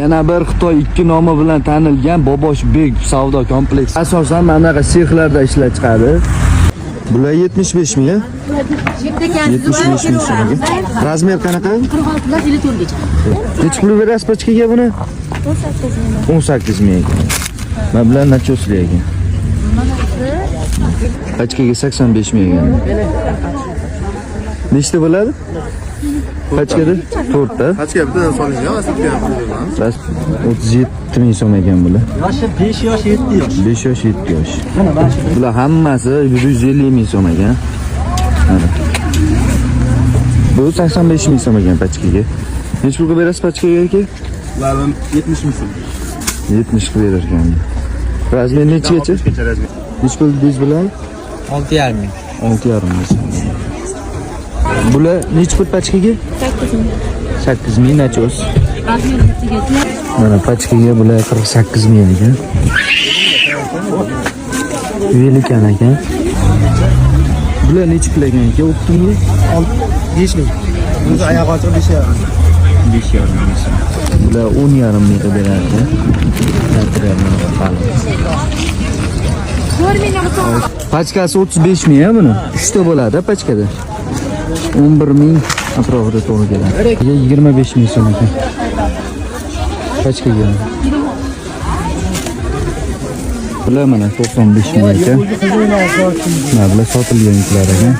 Yana bir Xitoy 2 nomi bilan tanilgan Boboshbek savdo kompleksi. Asosan mana bunaqa sexlarda ishlab chiqadi. Bular 75 ming, a? 75 ming so'm ekan. Razmer qanaqa? 46 dan 54 gacha. Necha pul berasiz pachkaga buni? 18 ming ekan. Mana bular nachosli ekan. Pachkaga 85 ming ekan. Nechta bo'ladi? Pachkada 4 ta. Pachka bittadan solingan, rasmga ham pul beramiz. Ras 37 ming so'm ekan bular. Yoshi 5 yosh, 7 yosh. 5 yosh, 7 yosh. Bular hammasi 150 ming so'm ekan. Mana. Bu 85 ming so'm ekan pachkaga. Necha pulga berasiz pachkaga aka? Ularni 70 ming so'm. 70 qilib berar ekan. Razmer nechagacha? Gacha razmer. Necha pul dedingiz bular? 6,5 ming. 6,5 ming so'm. Bular necha pul pachkaga? 8 ming. 8 ming nachos. Razmer 7gacha. Mana pachkaga bular 48 ming ekan. Velikan ekan. Bular necha pul ekan aka? O'ptimmi? 5 ming. O'zi oyoq ochiq 5,5. 5,5 ming so'm. Bular 10,5 ming qilib berar ekan. Naturalniy qalin. Pachkasi 35 ming a buni. 3 ta bo'ladi pachkada. 11 ming atrofida to'g'ri keladi. 25 ming so'm ekan. Pachkaga. Bular mana 95 ming ekan. Mana bular sotilgan yuklar ekan.